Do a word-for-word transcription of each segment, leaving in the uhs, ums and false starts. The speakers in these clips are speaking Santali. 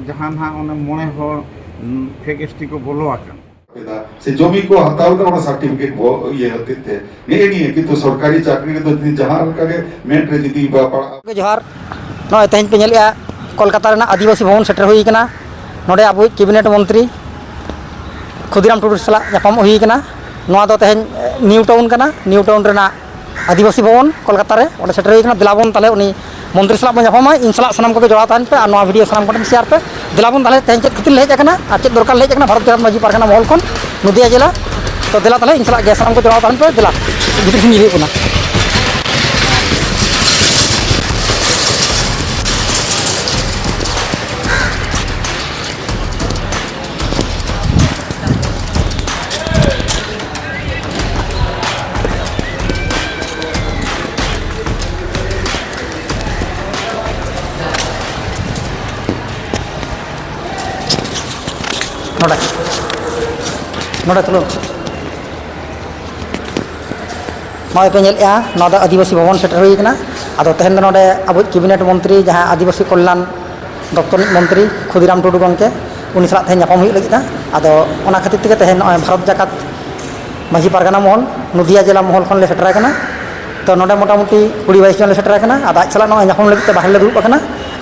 ᱡᱟᱦᱟᱸ ᱱᱟᱦᱟᱜ ᱚᱱᱮ ᱢᱚᱬᱮ ᱦᱚᱲ, ᱩᱸ, ᱯᱷᱮᱠ ᱮᱥ ᱴᱤ ᱠᱚ ᱵᱚᱞᱚ ᱟᱠᱟᱱ᱾ ᱠᱮᱫᱟ, ᱥᱮ ᱡᱚᱢᱤ ᱠᱚ ᱦᱟᱛᱟᱣ ᱮᱫᱟ, ᱚᱱᱟ ᱥᱟᱨᱴᱤᱯᱷᱤᱠᱮᱴ ᱵᱚ-, ᱤᱭᱟᱹ ᱦᱚᱛᱮᱡ ᱛᱮ᱾ ᱱᱮᱜᱼᱮ ᱱᱤᱭᱟᱹ, ᱠᱤᱱᱛᱩ ᱥᱚᱨᱠᱟᱨᱤ ᱪᱟᱹᱠᱨᱤ ᱨᱮᱫᱚ ᱡᱩᱫᱤ ᱡᱟᱦᱟᱸ ᱞᱮᱠᱟ ᱜᱮ ᱢᱮᱫ ᱨᱮ ᱡᱩᱫᱤ ᱵᱟ ᱯᱟᱲᱟᱜ ᱜᱚᱢᱠᱮ ᱡᱚᱦᱟᱨ᱾ ᱱᱚᱜᱼᱚᱭ ᱛᱮᱦᱮᱧ ᱯᱮ ᱧᱮᱞᱮᱜᱼᱟ, ᱠᱳᱞᱠᱟᱛᱟ ᱨᱮᱱᱟᱜ ᱟᱹᱫᱤᱵᱟᱹᱥᱤ ᱵᱷᱚᱵᱚᱱ ᱥᱮᱴᱮᱨ ᱦᱩᱭ ᱟᱠᱟᱱᱟ᱾ ᱱᱚᱰᱮ ᱟᱵᱚᱭᱤᱡ ᱠᱮᱵᱤᱱᱮᱴ ᱢᱚᱱᱛᱨᱤ ᱠᱷᱩᱫᱤᱨᱟᱢ ᱴᱩᱰᱩ ᱥᱟᱞᱟᱜ ᱧᱟᱯᱟᱢᱚᱜ ᱦᱩᱭ ᱟᱠᱟᱱᱟ᱾ ᱱᱚᱣᱟ ᱫᱚ ᱛᱮᱦᱮᱧ, ᱮ, ᱱᱤᱭᱩ ᱴᱟᱣᱩᱱ ᱠᱟᱱᱟ᱾ ᱱᱤᱭᱩ ᱴᱟᱣᱩᱱ ᱨᱮᱱᱟᱜ ᱟᱹᱫᱤᱵᱟᱹᱥᱤ ᱵᱷᱚᱵᱚᱱ ᱠᱳᱞᱠᱟᱛᱟ ᱨᱮ, ᱚᱸᱰᱮ ᱥᱮᱴᱮᱨ ᱦᱩᱭ ᱟᱠᱟᱱᱟ᱾ ᱫᱮᱞᱟ ᱵᱚᱱ ᱛᱟᱦᱚᱞᱮ ᱩᱱᱤ ᱢᱚᱱᱛᱨᱤ ᱥᱟᱞᱟᱜ ᱵᱚᱱ ᱧᱟᱯᱟᱢᱟ᱾ ᱤᱧ ᱥᱟᱞᱟᱜ ᱥᱟᱱᱟᱢ ᱠᱚᱜᱮ ᱡᱚᱲᱟᱣ ᱛᱟᱦᱮᱱ ᱯᱮ ᱟᱨ ᱱᱚᱣᱟ ᱵᱷᱤᱰᱤᱭᱳ ᱥᱟᱱᱟᱢ ᱠᱚᱴᱷᱮᱱ ᱥᱮᱭᱟᱨ ᱯᱮ᱾ ᱫᱮᱞᱟ ᱵᱚᱱ ᱛᱟᱦᱚᱞᱮ ᱛᱮᱦᱮᱧ ᱪᱮᱫ ᱠᱷᱟᱹᱛᱤᱨ ᱞᱮ ᱦᱮᱡ ᱟᱠᱟᱱᱟ ᱟᱨ ᱪᱮᱫ ᱫᱚᱨᱠᱟᱨ ᱞᱮ ᱦᱮᱡ ᱟᱠᱟᱱᱟ ᱵᱷᱟᱨᱚᱛ ᱡᱟᱠᱟᱛ ᱢᱟᱹᱡᱷᱤ ᱯᱟᱨᱜᱟᱱᱟ ᱢᱚᱦᱚᱞ ᱠᱷᱚᱱ ᱱᱚᱫᱤᱭᱟ ᱡᱮᱞᱟ᱾ ᱛᱚ ᱫᱮᱞᱟ ᱛᱟᱦᱚᱞᱮ ᱤᱧ ᱥᱟᱞᱟᱜ ᱜᱮ ᱥᱟᱱᱟᱢ ᱠᱚ ᱡᱚᱲᱟᱣ ᱛᱟᱦᱮᱱ ᱯᱮ, ᱫᱮᱞᱟ ᱵᱷᱤᱛᱨᱤ ᱥᱮᱫ ᱦᱩᱭᱩᱜ ᱠᱟᱱᱟ᱾ ᱱᱚᱰᱮ, ᱱᱚᱰᱮ ᱛᱩᱞᱟᱹᱣ᱾ ᱱᱚᱜᱼᱚᱭ ᱯᱮ ᱧᱮᱞᱮᱫᱼᱟ, ᱱᱚᱣᱟ ᱫᱚ ᱟᱹᱫᱤᱵᱟᱹᱥᱤ ᱵᱷᱚᱵᱚᱱ ᱥᱮᱴᱮᱨ ᱦᱩᱭ ᱟᱠᱟᱱᱟ᱾ ᱟᱫᱚ ᱛᱮᱦᱮᱧ ᱫᱚ ᱱᱚᱰᱮ ᱟᱵᱚᱭᱤᱡ ᱠᱮᱵᱤᱱᱮᱴ ᱢᱚᱱᱛᱨᱤ, ᱡᱟᱦᱟᱸ ᱟᱹᱫᱤᱵᱟᱹᱥᱤ ᱠᱚᱞᱭᱟᱱ ᱫᱚᱯᱛᱚᱨ ᱨᱤᱱᱤᱡ ᱢᱚᱱᱛᱨᱤ ᱠᱷᱩᱫᱤᱨᱟᱢ ᱴᱩᱰᱩ ᱜᱚᱢᱠᱮ, ᱩᱱᱤ ᱥᱟᱞᱟᱜ ᱛᱮᱦᱮᱧ ᱧᱟᱯᱟᱢ ᱦᱩᱭᱩᱜ ᱞᱟᱹᱜᱤᱫᱼᱟ᱾ ᱟᱫᱚ ᱚᱱᱟ ᱠᱷᱟᱹᱛᱤᱨ ᱛᱮᱜᱮ ᱛᱮᱦᱮᱧ ᱱᱚᱜᱼᱚᱭ ᱵᱷᱟᱨᱚᱛ ᱡᱟᱠᱟᱛ ᱢᱟᱹᱡᱷᱤ ᱯᱟᱨᱜᱟᱱᱟ ᱢᱚᱦᱚᱞ, ᱱᱚᱫᱤᱭᱟ ᱡᱮᱞᱟ ᱢᱚᱦᱚᱞ ᱠᱷᱚᱱ ᱞᱮ ᱥᱮᱴᱮᱨ ᱟᱠᱟᱱᱟ᱾ ᱛᱚ ᱱᱚᱰᱮ ᱢᱚᱴᱟᱢᱩᱴᱤ ᱠᱩᱲᱤ ᱵᱟᱭᱤᱥ ᱡᱚᱱ ᱞᱮ ᱥᱮᱴᱮᱨ ᱟᱠᱟᱱᱟ᱾ ᱟᱫᱚ ᱟᱡ ᱥᱟᱞᱟᱜ ᱱᱚᱜᱼᱚᱭ ᱧᱟᱯᱟᱢ ᱞᱟᱹᱜᱤᱫ ᱛᱮ ᱵᱟᱦᱨᱮ ᱞᱮ ᱫᱩᱲᱩᱵ ᱟᱠᱟᱱᱟ᱾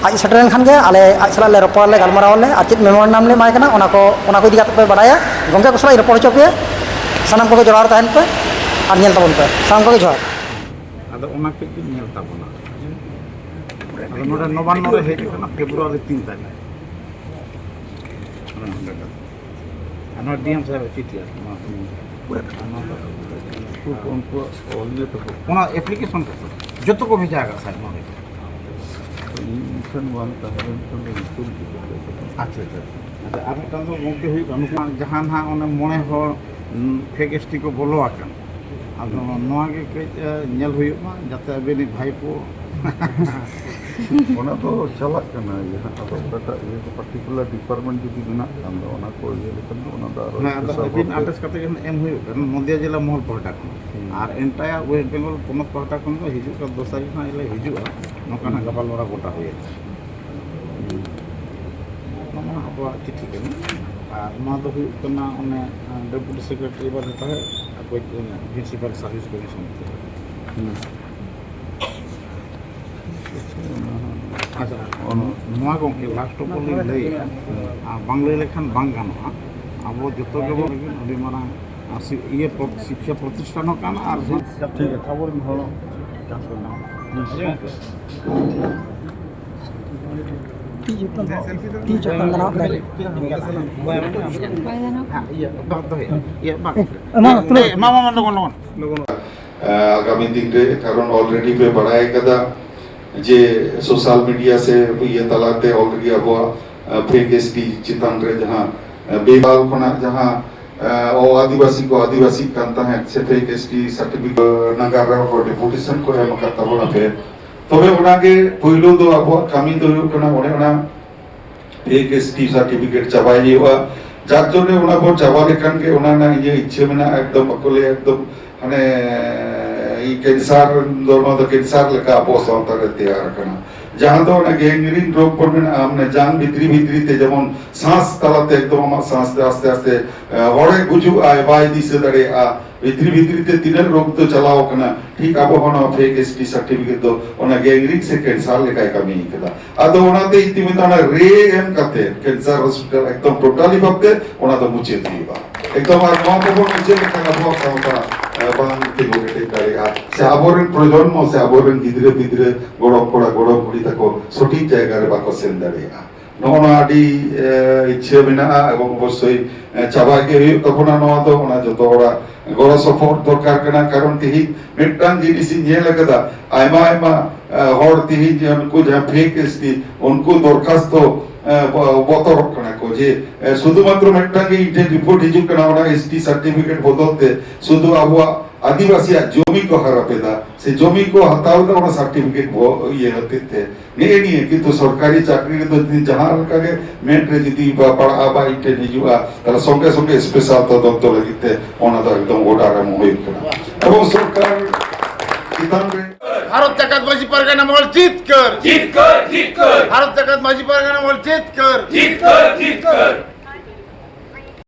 ᱟᱡ ᱥᱮᱴᱮᱨ ᱞᱮᱱᱠᱷᱟᱱ ᱜᱮ ᱟᱞᱮ ᱟᱡ ᱥᱟᱞᱟᱜ ᱞᱮ ᱨᱚᱯᱚᱲ ᱟᱞᱮ, ᱜᱟᱞᱢᱟᱨᱟᱣ ᱟᱞᱮ ᱟᱨ ᱪᱮᱫ ᱢᱮᱢᱳᱨᱮᱱᱰᱟᱢ ᱞᱮ ᱮᱢᱟᱭ ᱠᱟᱱᱟ, ᱚᱱᱟ ᱠᱚ, ᱚᱱᱟ ᱠᱚ ᱤᱫᱤ ᱠᱟᱛᱮ ᱯᱮ ᱵᱟᱰᱟᱭᱟ᱾ ᱜᱚᱢᱠᱮ ᱠᱚ ᱥᱟᱞᱟᱜ ᱤᱧ ᱨᱚᱯᱚᱲ ᱦᱚᱪᱚ ᱯᱮᱭᱟ᱾ ᱥᱟᱱᱟᱢ ᱠᱚᱜᱮ ᱡᱚᱲᱟᱣ ᱨᱮ ᱛᱟᱦᱮᱱ ᱯᱮ ᱟᱨ ᱧᱮᱞ ᱛᱟᱵᱚᱱ ᱯᱮ᱾ ᱥᱟᱱᱟᱢ ᱠᱚᱜᱮ ᱡᱚᱦᱟᱨ᱾ ᱟᱫᱚ ᱚᱱᱟ ᱠᱟᱹᱡ ᱵᱤᱱ ᱧᱮᱞ ᱛᱟᱵᱚᱱᱟ᱾ ᱟᱫᱚ ᱱᱚᱰᱮ ᱱᱚᱵᱟᱱᱱᱚ ᱨᱮ ᱦᱮᱡ ᱟᱠᱟᱱᱟ, ᱯᱷᱮᱵᱽᱨᱩᱣᱟᱨᱤ ᱛᱤᱱ ᱛᱟᱹᱨᱤᱠᱷ᱾ ᱟᱨ ᱱᱚᱣᱟ ᱰᱤ ᱮᱢ ᱥᱟᱦᱮᱵ ᱪᱤᱴᱷᱤ ᱟᱨ ᱱᱚᱣᱟ ᱠᱚ ᱯᱩᱨᱟᱹ ᱠᱟᱛᱷᱟ᱾ ᱱᱚᱣᱟ ᱠᱚ ᱩᱱᱠᱩ, ᱩᱱᱠᱩᱣᱟᱜ ᱚᱞ ᱤᱭᱟᱹ ᱛᱟᱠᱚ᱾ ᱚᱱᱟ ᱮᱯᱞᱤᱠᱮᱥᱚᱱ ᱠᱚ ᱡᱚᱛᱚ ᱠᱚ ᱵᱷᱮᱡᱟ ᱟᱠᱟᱫ ᱥᱟᱦᱮᱵ ᱱᱚᱰᱮ᱾ ᱤᱧ ᱴᱷᱮᱱ ᱵᱟᱝ ᱛᱟᱦᱮᱸ ᱞᱮᱱᱠᱷᱟᱱ ᱫᱚ ᱧᱩᱛᱩᱢ ᱪᱤᱠᱟᱹᱛᱮ? ᱟᱪᱪᱷᱟ, ᱟᱪᱪᱷᱟ, ᱟᱪᱪᱷᱟ᱾ ᱟᱪᱪᱷᱟ, ᱟᱨ ᱢᱤᱫᱴᱟᱝ ᱫᱚ ᱜᱚᱢᱠᱮ ᱦᱩᱭᱩᱜ ᱠᱟᱱᱟ, ᱱᱩᱠᱩ ᱡᱟᱦᱟᱸ ᱱᱟᱦᱟᱜ ᱚᱱᱮ ᱢᱚᱬᱮ ᱦᱚᱲ, ᱩᱸ, ᱯᱷᱮᱠ ᱮᱥ ᱴᱤ ᱠᱚ ᱵᱚᱞᱚ ᱟᱠᱟᱱ, ᱟᱫᱚ ᱱᱚᱣᱟ ᱜᱮ ᱠᱟᱹᱡ, ᱮ, ᱧᱮᱞ ᱦᱩᱭᱩᱜ ᱢᱟ, ᱡᱟᱛᱮ ᱟᱹᱵᱤᱱᱤᱡ ᱵᱷᱟᱭᱯᱳ ᱚᱱᱟ ᱫᱚ ᱪᱟᱞᱟᱜ ᱠᱟᱱᱟ, ᱤᱭᱟᱹ ᱦᱟᱸᱜ, ᱟᱫᱚ ᱚᱠᱟᱴᱟᱜ ᱤᱭᱟᱹ ᱠᱚ ᱯᱟᱨᱴᱤᱠᱩᱞᱟᱨ ᱰᱤᱯᱟᱨᱴᱢᱮᱱᱴ ᱡᱩᱫᱤ ᱢᱮᱱᱟᱜ ᱠᱷᱟᱱ ᱫᱚ ᱚᱱᱟ ᱠᱚ ᱤᱭᱟᱹ ᱞᱮᱠᱷᱟᱱ ᱫᱚ ᱚᱱᱟ ᱫᱚ ᱟᱨᱚ ᱦᱮᱸ, ᱟᱫᱚ ᱦᱤᱥᱟᱹᱵ ᱟᱹᱵᱤᱱ ᱟᱛᱮ ᱟᱴᱮᱥ ᱠᱟᱛᱮ ᱜᱮ ᱮᱢ ᱦᱩᱭᱩᱜ ᱠᱟᱱᱟ ᱱᱚᱫᱤᱭᱟ ᱡᱮᱞᱟ ᱢᱚᱦᱚᱞ ᱯᱟᱦᱴᱟ ᱠᱷᱚᱱ᱾ ᱦᱩᱸ᱾ ᱟᱨ ᱮᱱᱴᱟᱭᱟᱨ ᱳᱭᱮᱥᱴ ᱵᱮᱝᱜᱚᱞ ᱯᱚᱱᱚᱛ ᱯᱟᱦᱴᱟ ᱠᱷᱚᱱ ᱫᱚ ᱦᱤᱡᱩᱜ ᱠᱟᱱ ᱫᱚᱥ ᱛᱟᱹᱨᱤᱠᱷ ᱦᱟᱸᱜ ᱞᱮ ᱦᱤᱡᱩᱜᱼᱟ, ᱱᱚᱝᱠᱟᱱᱟᱜ ᱦᱩᱸ᱾ ᱜᱟᱯᱟᱞᱢᱟᱨᱟᱣ ᱜᱚᱴᱟ ᱦᱩᱭ ᱟᱠᱟᱱᱟ᱾ ᱦᱩᱸ᱾ ᱪᱤᱴᱷᱤ ᱠᱟᱱᱟ᱾ ᱟᱨ ᱱᱚᱣᱟ ᱫᱚ ᱦᱩᱭᱩᱜ ᱠᱟᱱᱟ ᱚᱱᱮ ᱰᱮᱯᱩᱴᱤ ᱥᱮᱠᱨᱮᱴᱟᱨᱤ ᱵᱟᱫᱮ ᱛᱟᱦᱮᱸ ᱟᱠᱚᱭᱤᱡ ᱯᱨᱤᱱᱥᱤᱯᱟᱞ ᱥᱟᱨᱵᱷᱤᱥ ᱠᱚᱢᱤᱥᱚᱱ᱾ ᱟᱪᱪᱷᱟ, ᱱᱚᱣᱟ ᱜᱚᱢᱠᱮ ᱞᱟᱥᱴ ᱚᱯᱷ ᱞᱤᱧ ᱞᱟᱹᱭᱮᱫᱼᱟ, ᱟᱨ ᱵᱟᱝ ᱞᱟᱹᱭ ᱞᱮᱠᱷᱟᱱ ᱵᱟᱝ ᱜᱟᱱᱚᱜᱼᱟ᱾ ᱟᱵᱚ ᱡᱚᱛᱚ ᱜᱮᱵᱚᱱ ᱞᱟᱹᱜᱤᱫ ᱟᱹᱰᱤ ᱢᱟᱨᱟᱝ, ᱟᱨ ᱥᱤ- ᱤᱭᱟᱹ ᱯᱨᱚ- ᱥᱤᱠᱠᱷᱟ ᱯᱨᱚᱛᱤᱥᱴᱷᱟᱱ ᱦᱚᱸ ᱠᱟᱱᱟ ᱟᱨ ᱴᱷᱤᱠ ᱜᱮᱭᱟ, ᱟᱵᱚᱨᱮᱱ ᱦᱚᱲ ᱪᱟᱥ ᱠᱚ ᱧᱟᱢᱟ᱾ ᱛᱤ ᱡᱚᱛᱚᱱ, ᱛᱤ ᱡᱚᱛᱚᱱ ᱫᱚ ᱱᱟᱦᱟᱜ ᱵᱟᱭ ᱜᱟᱱᱚᱜ᱾ ᱤᱭᱟᱹ, ᱵᱟᱝ ᱫᱚᱦᱚᱭ, ᱤᱭᱟᱹ, ᱵᱟᱝ᱾ ᱮ, ᱢᱟ, ᱢᱟ, ᱢᱟ, ᱞᱚᱜᱚᱱ, ᱞᱚᱜᱚᱱ᱾ ᱞᱚᱜᱚᱱ᱾ ᱟᱜᱟᱢᱤ ᱫᱤᱱ ᱨᱮ, ᱠᱟᱨᱚᱱ already ᱯᱮ ᱵᱟᱲᱟᱭ ᱠᱟᱫᱟ ᱡᱮ social media ᱥᱮ ᱤᱭᱟᱹ ᱛᱟᱞᱟᱛᱮ already ᱟᱵᱚᱣᱟᱜ, ᱟ, fake S T ᱪᱮᱛᱟᱱ ᱨᱮ ᱡᱟᱦᱟᱸ, ᱟ, ᱵᱮᱵᱟᱞ ᱠᱷᱚᱱᱟᱜ ᱡᱟᱦᱟᱸ, ᱟ, ᱚ ᱟᱹᱫᱤᱵᱟᱹᱥᱤ ᱠᱚ ᱟᱹᱫᱤᱵᱟᱹᱥᱤᱜ ᱠᱟᱱ ᱛᱟᱦᱮᱸᱫ ᱥᱮ fake S T certificate ᱱᱟᱜᱟᱨ ᱨᱮᱦᱚᱸ ᱠᱚ deputation ᱠᱚ ᱮᱢ ᱟᱠᱟᱫ ᱛᱟᱵᱚᱱᱟ ᱯᱮ᱾ ᱛᱚᱵᱮ ᱚᱱᱟᱜᱮ ᱯᱳᱭᱞᱳ ᱫᱚ ᱟᱵᱚᱣᱟᱜ ᱠᱟᱹᱢᱤ ᱫᱚ ᱦᱩᱭᱩᱜ ᱠᱟᱱᱟ ᱚᱱᱮ ᱚᱱᱟ fake S T certificate ᱪᱟᱵᱟᱭ ᱦᱩᱭᱩᱜᱼᱟ᱾ ᱡᱟᱨ ᱡᱚᱱᱱᱮ ᱚᱱᱟ ᱵᱚᱱ ᱪᱟᱵᱟ ᱞᱮᱠᱷᱟᱱ ᱜᱮ ᱚᱱᱟ ᱨᱮᱱᱟᱜ ᱤᱧᱟᱹᱜ ᱤᱪᱪᱷᱟᱹ ᱢᱮᱱᱟᱜᱼᱟ, ᱮᱠᱫᱚᱢ ᱵᱟᱠᱚ ᱞᱟᱹᱭᱟ, ᱮᱠᱫᱚᱢ ᱢᱟᱱᱮ ᱠᱮᱱᱥᱟᱨ ᱫᱚ, ᱱᱚᱣᱟ ᱫᱚ ᱠᱮᱱᱥᱟᱨ ᱞᱮᱠᱟ ᱟᱵᱚ ᱥᱟᱶᱛᱟ ᱨᱮ ᱛᱮᱭᱟᱨ ᱟᱠᱟᱱᱟ᱾ ᱡᱟᱦᱟᱸ ᱫᱚ ᱚᱱᱟ gangrene ᱨᱳᱜᱽ ᱵᱚᱱ ᱢᱮᱱᱟ, ᱢᱟᱱᱮ ᱡᱟᱝ ᱵᱷᱤᱛᱨᱤ ᱵᱷᱤᱛᱨᱤ ᱛᱮ ᱡᱮᱢᱚᱱ ᱥᱟᱸᱥ ᱛᱟᱞᱟᱛᱮ ᱮᱠᱫᱚᱢ ᱟᱢᱟᱜ ᱥᱟᱸᱥ ᱛᱮ ᱟᱥᱛᱮ ᱟᱥᱛᱮ, ᱮ, ᱦᱚᱲᱮ ᱜᱩᱡᱩᱜ ᱟᱭ, ᱵᱟᱭ ᱫᱤᱥᱟᱹ ᱫᱟᱲᱮᱭᱟᱜᱼᱟ, ᱵᱷᱤᱛᱨᱤ ᱵᱷᱤᱛᱨᱤ ᱛᱮ ᱛᱤᱱᱟᱹᱜ ᱨᱳᱜᱽ ᱫᱚ ᱪᱟᱞᱟᱣ ᱟᱠᱟᱱᱟ᱾ ᱴᱷᱤᱠ ᱟᱵᱚ ᱦᱚᱸ ᱱᱚᱣᱟ fake S T certificate ᱫᱚ ᱚᱱᱟ gangrene ᱥᱮ ᱠᱮᱱᱥᱟᱨ ᱞᱮᱠᱟᱭ ᱠᱟᱹᱢᱤ ᱠᱟᱫᱟ᱾ ᱟᱫᱚ ᱚᱱᱟᱛᱮ ᱤᱧ ᱢᱮᱛᱟᱜᱼᱟ, ᱚᱱᱟ ᱨᱮ ᱮᱢ ᱠᱟᱛᱮ ᱠᱮᱱᱥᱟᱨ ᱦᱚᱥᱯᱤᱴᱟᱞ ᱮᱠᱫᱚᱢ totally ᱵᱷᱟᱵᱛᱮ ᱚᱱᱟ ᱫᱚ ᱢᱩᱪᱟᱹᱫ ᱦᱩᱭᱩᱜᱼᱟ᱾ ᱮᱠᱫᱚᱢ ᱟᱨ ᱱᱚᱣᱟ ᱠᱚᱵᱚᱱ ᱢᱩᱪᱟᱹᱫ ᱞᱮᱠᱷᱟᱱ ᱟᱵᱚᱣᱟᱜ ᱥᱟᱶᱛᱟ, ᱮ, ᱵᱟᱝ ᱛᱤᱸᱜᱩ ᱠᱮᱴᱮᱡ ᱫᱟᱲᱮᱭᱟᱜᱼᱟ᱾ ᱥᱮ ᱟᱵᱚᱨᱮᱱ ᱯᱨᱚᱡᱚᱱᱢᱚ ᱥᱮ ᱟᱵᱚᱨᱮᱱ ᱜᱤᱫᱽᱨᱟᱹ ᱯᱤᱫᱽᱨᱟᱹ, ᱜᱚᱲᱚᱢ ᱠᱚᱲᱟ ᱜᱚᱲᱚᱢ ᱠᱩᱲᱤ ᱛᱟᱠᱚ ᱥᱚᱴᱷᱤᱠ ᱡᱟᱭᱜᱟ ᱨᱮ ᱵᱟᱠᱚ ᱥᱮᱱ ᱫᱟᱲᱮᱭᱟᱜᱼᱟ᱾ ᱱᱚᱜᱼᱚ ᱱᱚᱣᱟ ᱟᱹᱰᱤ, ᱮ, ᱤᱪᱪᱷᱟᱹ ᱢᱮᱱᱟᱜᱼᱟ ᱮᱵᱚᱝ ᱚᱵᱚᱥᱥᱳᱭ, ᱮ, ᱪᱟᱵᱟ ᱜᱮ ᱦᱩᱭᱩᱜ ᱛᱟᱵᱚᱱᱟ᱾ ᱱᱚᱣᱟ ᱫᱚ ᱚᱱᱟ ᱡᱚᱛᱚ ᱦᱚᱲᱟᱜ ᱜᱚᱲᱚ ᱥᱚᱯᱚᱦᱚᱫ ᱫᱚᱨᱠᱟᱨ ᱠᱟᱱᱟ᱾ ᱠᱟᱨᱚᱱ ᱛᱮᱦᱮᱧ ᱢᱤᱫᱴᱟᱝ ᱡᱤᱱᱤᱥ ᱤᱧ ᱧᱮᱞ ᱟᱠᱟᱫᱟ, ᱟᱭᱢᱟ ᱟᱭᱢᱟ, ᱮ, ᱦᱚᱲ ᱛᱮᱦᱮᱧ ᱡᱮ ᱩᱱᱠᱩ ᱡᱟᱦᱟᱸ fake S T, ᱩᱱᱠᱩ ᱫᱚᱨᱠᱷᱟᱥᱛᱚ, ᱮ, ᱵᱚ-, ᱵᱚᱛᱚᱨᱚᱜ ᱠᱟᱱᱟ ᱠᱚ ᱡᱮ, ᱮ, ᱥᱩᱫᱷᱩ ᱢᱟᱛᱨᱚ ᱢᱤᱫᱴᱟᱝ ᱜᱮ ᱤᱧ ᱴᱷᱮᱱ ᱨᱤᱯᱳᱨᱴ ᱦᱤᱡᱩᱜ ᱠᱟᱱᱟ, ᱚᱱᱟ S T certificate ᱵᱚᱫᱚᱞ ᱛᱮ ᱥᱩᱫᱷᱩ ᱟᱵᱚᱣᱟᱜ ᱟᱹᱫᱤᱵᱟᱹᱥᱤᱭᱟᱜ ᱡᱚᱢᱤ ᱠᱚ ᱦᱟᱨᱟᱯ ᱮᱫᱟ, ᱥᱮ ᱡᱚᱢᱤ ᱠᱚ ᱦᱟᱛᱟᱣ ᱮᱫᱟ, ᱚᱱᱟ certificate ᱵᱚ-, ᱤᱭᱟᱹ ᱦᱚᱛᱮᱡ ᱛᱮ᱾ ᱱᱮᱜᱼᱮ ᱱᱤᱭᱟᱹ, ᱠᱤᱱᱛᱩ ᱥᱚᱨᱠᱟᱨᱤ ᱪᱟᱹᱠᱨᱤ ᱨᱮᱫᱚ ᱡᱩᱫᱤ ᱡᱟᱦᱟᱸ ᱞᱮᱠᱟ ᱜᱮ ᱢᱮᱫ ᱨᱮ ᱡᱩᱫᱤ ᱵᱟ-, ᱯᱟᱲᱟᱜᱼᱟ ᱵᱟ ᱤᱧ ᱴᱷᱮᱱ ᱦᱤᱡᱩᱜᱼᱟ, ᱛᱟᱦᱞᱮ ᱥᱚᱸᱜᱮ ᱥᱚᱸᱜᱮ special ᱛᱚᱫᱚᱱᱛᱚ ᱞᱟᱹᱜᱤᱫ ᱛᱮ ᱚᱱᱟ ᱫᱚ ᱮᱠᱫᱚᱢ order ᱮᱢ ᱦᱩᱭᱩᱜ ᱠᱟᱱᱟ᱾ ᱮᱵᱚᱝ ᱥᱚᱨᱠᱟᱨ ᱪᱮᱛᱟᱱ ᱨᱮ ভারত জাকাত মাঝি পারগানা মহল জিতকর। জিতকর, জিতকর। ভারত জাকাত মাঝি পারগানা মহল জিতকর। জিতকর, জিতকর।